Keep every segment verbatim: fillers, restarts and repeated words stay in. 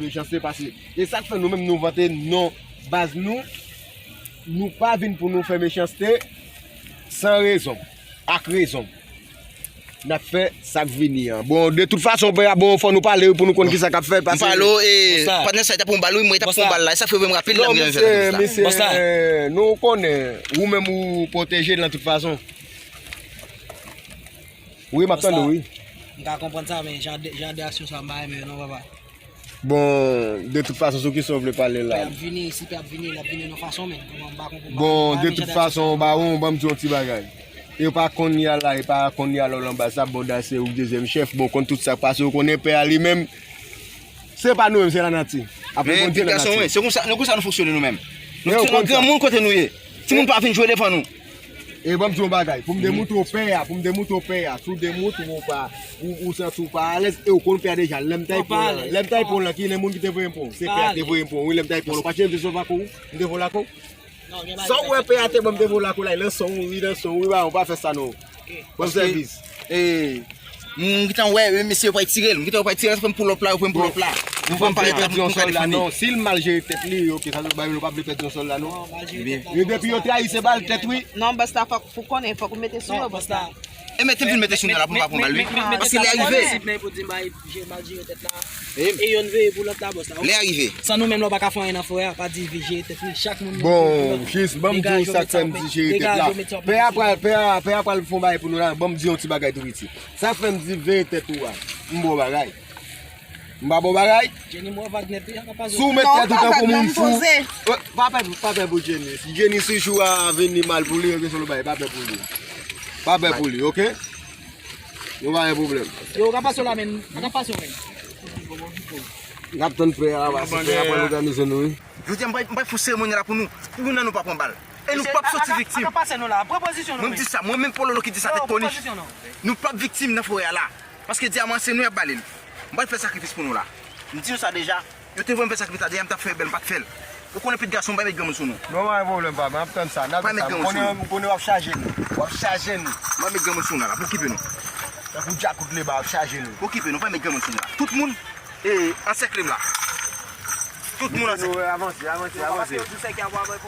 fè mechanste pase. E sa k fè nou menm nou vante non baz nou. Nou pa vin pou nou fè mechanste san rezon, ak rezon. N ap fè sa k vini an. Bon, de tout fason, pè a, bon, fò nou pale wi pou nou konn kisa k ap fèt. M pale w, e, patnè sa, li t ap pran bal wi, mwen t ap pran bal la. E sa fè m rapid la, m gen fè sa. Non, mesye, mesye, nou konnen, ou menm ou pwoteje l nan tout fason. Wi, m ap tande w, wi. M ka konprann sa, men jan de, jan de aksyon sa, m pa renmen yo non, papa. Bon, de tout fason, sou kisa w vle pale la? Pè ap vini, si pè ap vini, l ap vini nan fason, men. Bon, de tout fason, bawon, ban m di yon ti bagay. Yo pa konn y al la, yo pa konn y al anba sa, bon, da se ou dezyèm chèf, bon, konn tout sa k pase, ou konnen pè a li menm, se pa nou menm, se lanati. Apre Bondye, lanati. Se konsa, nou konsa nou fonksyone nou menm. Nou fonksyone an granmoun kote nou ye. Timoun pa vin jwe devan nou. E ban m di yon bagay, pou m demoutre w pè a, pou m demoutre w pè a, si w demoutre w pa, ou, ou santi w pa alèz, e w konn pè a deja, lè m tay pran, lè m tay pran lan, ki nan moun ki te voye m pran w, se pè a ki te voye m pran w, wi, lè m tay pran w, pa t janm te sot lakou, m te vo lakou. Sa w wè pè a te ban m te vo lakou la, e nan san w, wi, nan san w, wi, ba, w pa fè sa non. Ban m sèvis. E, M gentan wè, e, mesye yo pral tire l. M gentan wè yo pral tire l, sa fè m pull up la, yo fè m pull up la. Nou pa pèdi yon sòlda non. Si l mal jere tèt li, ok, sa nou bay, nou pa vle pèdi yon sòlda non. Yo depi yo trayi se bal tèt wi. Non, bòs la, fòk, pou konnen, fòk ou mete sou yo, bòs la. E mete m vin mete sou nou la pou m pa pran bal wi. Paske lè a rive. E youn veye pou lòt la, bòs la. Lè a rive. San nou menm la, w pa ka fè anyen nan forè a, pa di veye jere tèt li. Chak moun. Bon, jis, ban m di w sa k fè m di jere tèt la. Pè a pral, pè a, pè a pral fè yon bagay pou nou la. Ban m di yon ti bagay tou piti. Sa k fè m di veye tèt ou a. M ba w bagay. M pa ba w bagay. Si w met tèt ou tankou moun fou. Pa pè, pa pè pou Jenny. Si Jenny si jou a vini mal pou li, yo kesyon nou bay. Pa pè pou li. Pa pè pou li, ok? Nou pa gen pwoblèm. Yo, ka pase w la, men. Ka pase w, men. N ap tann prè a laba, se prè a pral òganize nou, wi. Jodi a, m bay, m bay fon seremoni la pou nou. Pou youn nan nou pa pran bal. E nou p ap soti viktim. Mwen, m di sa, mwen menm Pololo ki di sa, Tektonic. Nou p ap viktim nan forè a la. Paske dyaman se nou y ap ba li l. M pral fè sakrifis pou nou la. M di nou sa deja. Yo te voye m fè sakrifis la, deja m t ap fè bèl, m pa t fè l. Ou konnen pitit gason, m pa met granmoun sou nou. Non, pa gen pwoblèm, papa, m ap tann sa, n ap tann sa. M konnen, m konnen w ap chaje nou. W ap chaje nou. M pa met granmoun sou nou la, pa okipe nou. Tankou djakout leba, w ap chaje nou. Okipe nou, pa met granmoun sou nou la. Tout moun, e, ansèkle m la. Tout moun ansèkle. Avanse, avanse, avanse.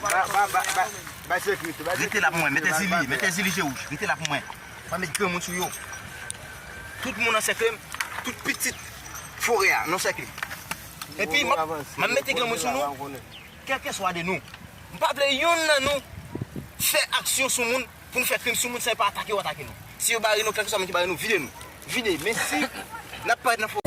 Ba, ba, ba, ba, bay sekirite, bay sekirite. Rete la pou mwen, mete Zili, mete Zili je wouj. Rete la pou mwen. Pa met granmoun sou yo. Tout moun ansèkle m, tout pitit forè a, n ansèkle. Epi, m ap, m ap mete granmoun sou nou, kèlkeswa de nou. M pa vle yonn nan nou fè aksyon sou moun, pou nou fè krim sou moun san yo pa atake yo, atake nou. Si yo bare nou, kèlkeswa moun ki bare nou, vide nou. Vide, men si n ap parèt nan fo-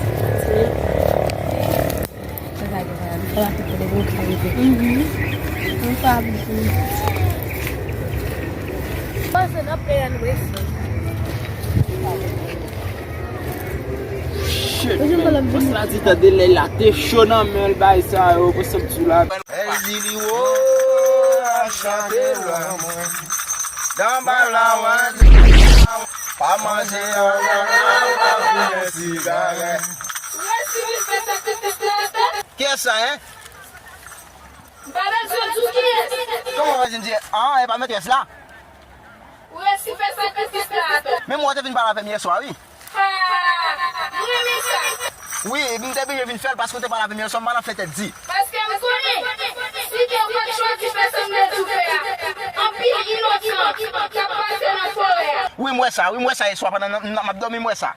Shit, man. Bòs la di tande lè la te cho nan men l bay sa yo, bòs ap di la. El Zili wo, chante lwa mwen. Dan bal la, wan. Pa manje anyen, pa fimen sigarèt. Kiyès sa, en? M pa bezwen di w kiyès. Kòman w pa bezwen di, an, e pa metrès la? Ou resi fè sakrifis la atò. Menm ou te vin pale avè m yè swa, wi. Ha! M renmen sa. Wi, m te blije vin fè l paske w te pale avè m yè swa, m pa nan fè tèt di. Paske m konnen, si ke w pa t chwazi fè sa m te di w fè a, anpil inosan t ap pase nan forè a. Wi, m wè sa, wi, m wè sa yè swa pandan n, n, m ap dòmi, m wè sa.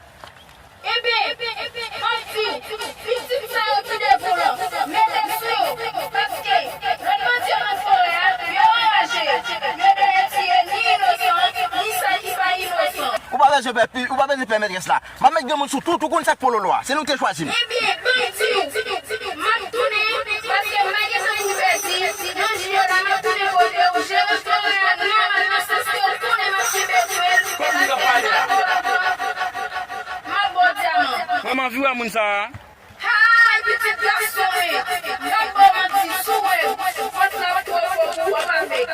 Ebyen, m ap di w, pitit sa yo ki devan w lan, mete sou yo, paske lòt bandi yo nan forè a, yo anraje, yo dèyè tiye ni inosan, ni sa ki pa inosan. Ou pa bezwen pè, ou pa bezwen pè metrès la. M ap met granmoun sou tout, ou konn sa k Pololo a. Se nou ki te chwazi m. Ebyen, ban m di w, m ap tounen, paske m pa gen tan pou m pèdi. Nan jou jodi a, m ap tounen kote w. Jere forè a nòmal nan sans ke w konnen m ap kenbe w. Kòman w ap pale a? M ap ba w dyaman. Mwen, m anvi wè moun sa a. Hay, pitit gason mwen. M p ap ba w manti, si w wè m, fòs la ap twò fò pou w, w ap avèg.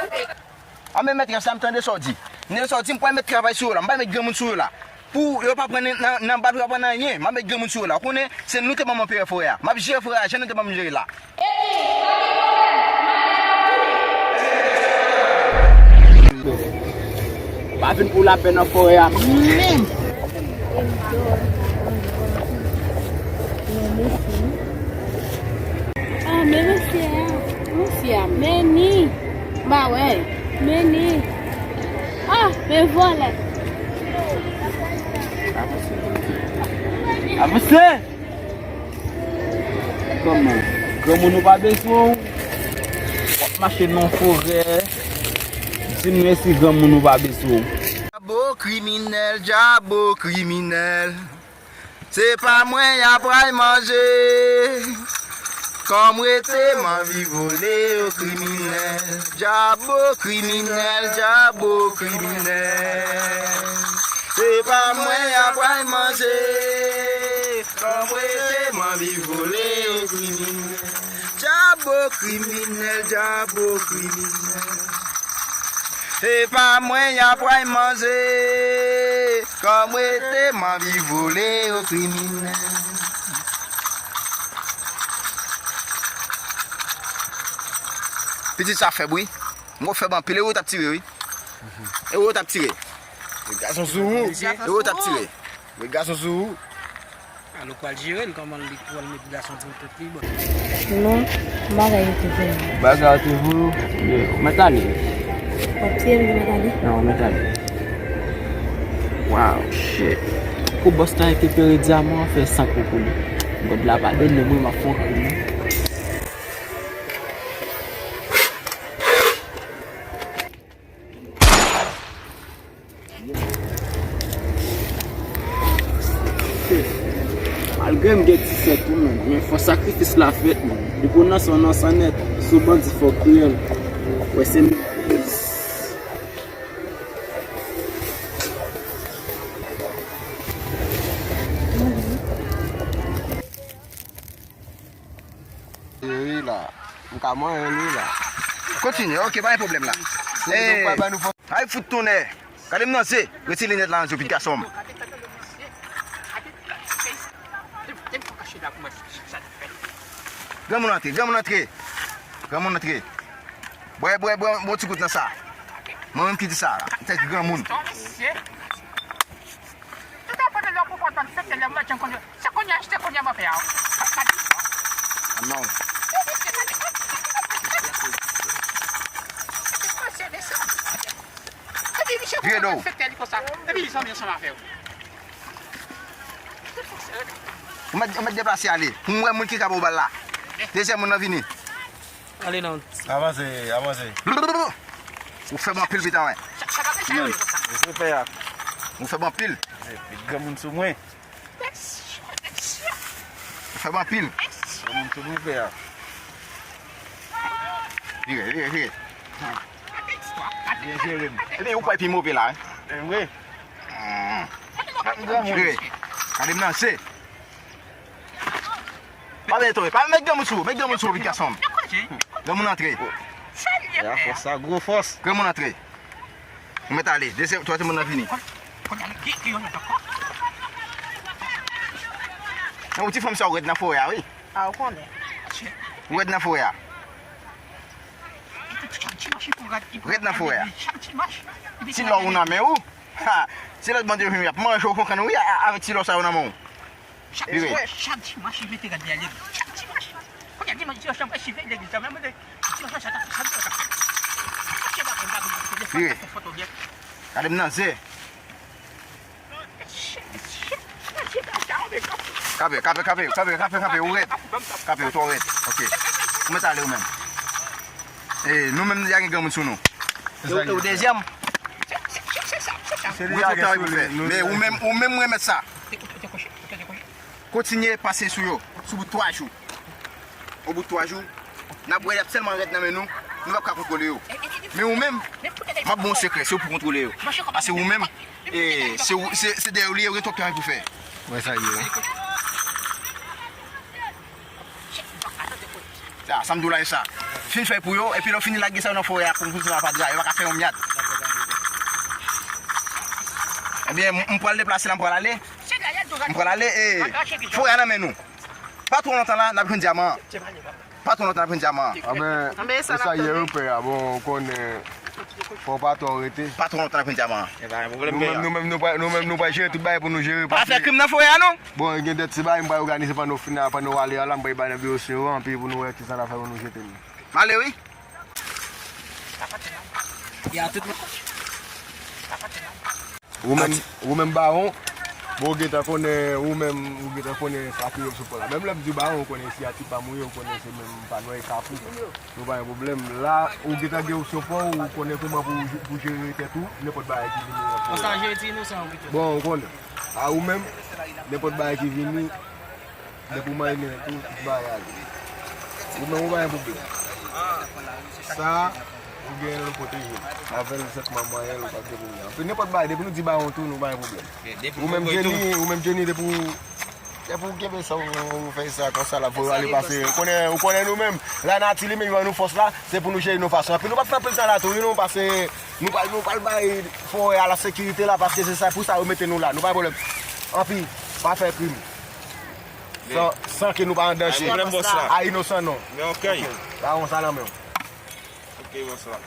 A men mèt Rasta, m tande sa w di. M tande sa w di, m pral met travay sou yo la. M pa met granmoun sou yo la. Pou yo pa pran nan, nan, nan bal, yo pa pran nan anyen. M pa met granmoun sou yo la. Ou konnen, se nou te ban m anperè forè a. M ap jere forè a, jan nou te ban m jere la. Pa vin pou lapè nan forè a menm. Ah, men mesye a. Mesye a, men ni. M pa wè. Men ni. Ah, men vòlè. Avanse. Avanse! Kòman? Granmoun ou pa bezwen w? W ap mache nan forè. Di m si granmoun ou pa bezwen w. Djabo kriminèl, djabo kriminèl. Se pa mwen y ap pral manje. Kòm rete m anvi vole, o kriminèl. Djabo kriminèl, djabo kriminèl. Se pa mwen y ap pral manje. Kòm rete m anvi vole, o kriminèl. Djabo kriminèl, djabo kriminèl. Se pa mwen y ap pral manje. Kòm rete m anvi vole, o kriminèl. Pitit sa fèb wi. M wè w fèb anpil, e ou t ap tire wi. E ou t ap tire. Met gason sou ou. E ou t ap tire. Met gason sou ou. Alò pral jere l, kòman li pral met gason pou tèt li bon. Non, bagay yo te fè. Bagay yo te vou. Yo, mèt ale. W ap tiye m, mèt ale? Non, mèt ale. Wow, shit. Kou bòs la rekipere dyaman an fè san kou pou li. God la padone mwen, m ap fè yon krim wi. Malgre m gen ti sèk wi, men, men fò sakrifis la fèt, men. Depi w nan san, w nan san nèt. Si w bandi, fò w kriyèl. Wè se nou. Sa mwen li la. Kontinye, ok, pa gen pwoblèm la. Hey, ay fout tonnè. Gade m nan zye. Retire linèt la nan zye w, pitit gason m. Granmoun antre, granmoun antre. Granmoun antre. Bwè, bwè, bwè, bon ti gout nan sa. Mwen menm ki di sa la. Tèt granmoun. Tout afè de lè pou kontan fete lè mwen jan konye. Se konye achte konye mwen fè a. Pa di sa. Ah non. Vire do. Fete li konsa. Epi li zanmi ansanm avè w. Ou mèt, ou mèt deplase ale. Pou m wè moun ki ka ba w bal la. Dezyèm moun nan vini. Ale non. Avanse, avanse. Ou fèb anpil pita mwen. Ou fèb anpil. Granmoun sou mwen. Ou fèb anpil. Granmoun sou mwen fè a. Vire, vire, vire. Byen jere m. Epi ou kwè pi move la, wi. Vire. Gade m nan zye. Pa mete, pa met granmoun sou, met granmoun sou, pitit gason m. Granmoun antre. Gwo fòs sa, gwo fòs. Granmoun antre. Ou mèt ale. Dezyèm, twazyèm moun nan vini. Nan ou ti fanm sa ou rèd nan forè a, wi. A, ou konnen. Ou rèd nan forè a. Rèd nan forè a. Ti lò ou nan men ou. Ha! Se lòt bandi yo vin, y ap manje w konkann ou, wi, a, a, avèk ti lò sa yo nan men w. Chak, vire. Chak dimanch, li mete rad li ale. Chak dimanch. Kounye a, dimanch, ti machann, e, si veye legliz la, men mwen, ti machann, sa, sa, sa, sa, sa. Mache la, konn pa vin, vire. Fè foto byen. Gade m nan zye. Kape, kape, kape, kape, kape, kape, ou rèd. Kape, ou twò rèd. Ok. Ou mèt ale ou menm. E, nou menm, deja gen granmoun sou nou. Ou, ou dezyèm. Ou gen twòp travay pou fè. Men ou menm, ou menm, mwen mèt sa. Kontinye pase sou yo, sou bout twa jou. Obout twa jou, n ap wè y ap tèlman rèd nan men nou, nou p ap ka kontwole yo. Men ou menm, m ap ba w yon sekrè, se ou pou kontwole yo. Paske ou menm, e, se ou, se, se dèyè w li ye, ou gen twòp travay pou fè. Wè sa ye, wi. Sa, sa m di w la, e sa. Fin fè pou yo, epi lè w fini lage sa yo nan forè a, pou, pou sa pa dra, yo pa ka fè yon myad. Ebyen, m, m pral deplase la, m pral ale. M pral ale, e, forè a nan men nou. Pa twò lontan la, n ap jwenn dyaman an. Pa twò lontan, n ap jwenn dyaman an. Anben, e sa ye, wi, pè a. Bon, ou konnen, fò w pa twò rete. Pa twò lontan, n ap jwenn dyaman an. Nou menm, nou menm, nou pral, nou menm, nou pral jere tout bagay pou nou jere. Pa fè krim nan forè a, non. Bon, gen de ti bagay m pral òganize pandan w fin la, pandan w ale a la, m pral bay nan biwo sou yo, anpi pou nou wè kisa n ap fè pou nou jete l. M ale, wi. Y a tout. Ou menm, ou menm bawon, bon, ou gentan konnen, ou menm, ou gentan konnen sa ki yo sou pò la. Menm lè m di bawon, ou konnen si a ti pa mouye, ou konnen se menm pa nwa e kapou. Nou pa gen pwoblèm. La, ou gentan gen opsyon pa w, ou konnen kòman pou, pou jere tèt ou, nenpòt bagay ki vini nan fò. Konsa jere ti inosan yo pito. Bon, ou konnen. A ou menm, nenpòt bagay ki vini, depi w manyen tou, tout bagay ale. Ou menm, ou pa gen pwoblèm. Sa, ou gen l pwoteje. Avè l, sèt mwa manyen l, ou p ap gen pwoblèm. Anpi nenpòt bagay, depi nou di bawon tou, nou pa gen pwoblèm. Ou menm Jenny, ou menm Jenny, depi w, depi w kenbe sa, ou, ou fè sa, konsa la, pou ale pase. Ou konnen, ou konnen nou menm, lanati li menm ban nou fòs la, se pou nou jere nou fason. Anpi nou p ap fè anpil tan la tou, wi, nou pase, nou pral, nou pral bay forè a la sekirite la, paske se sa, pou sa yo mete nou la, nou pa gen pwoblèm. Anpi, pa fè krim. San, san ke nou pa an danje. A inosan non. Ok. Bawon sa nan men w. Ok, bòs la.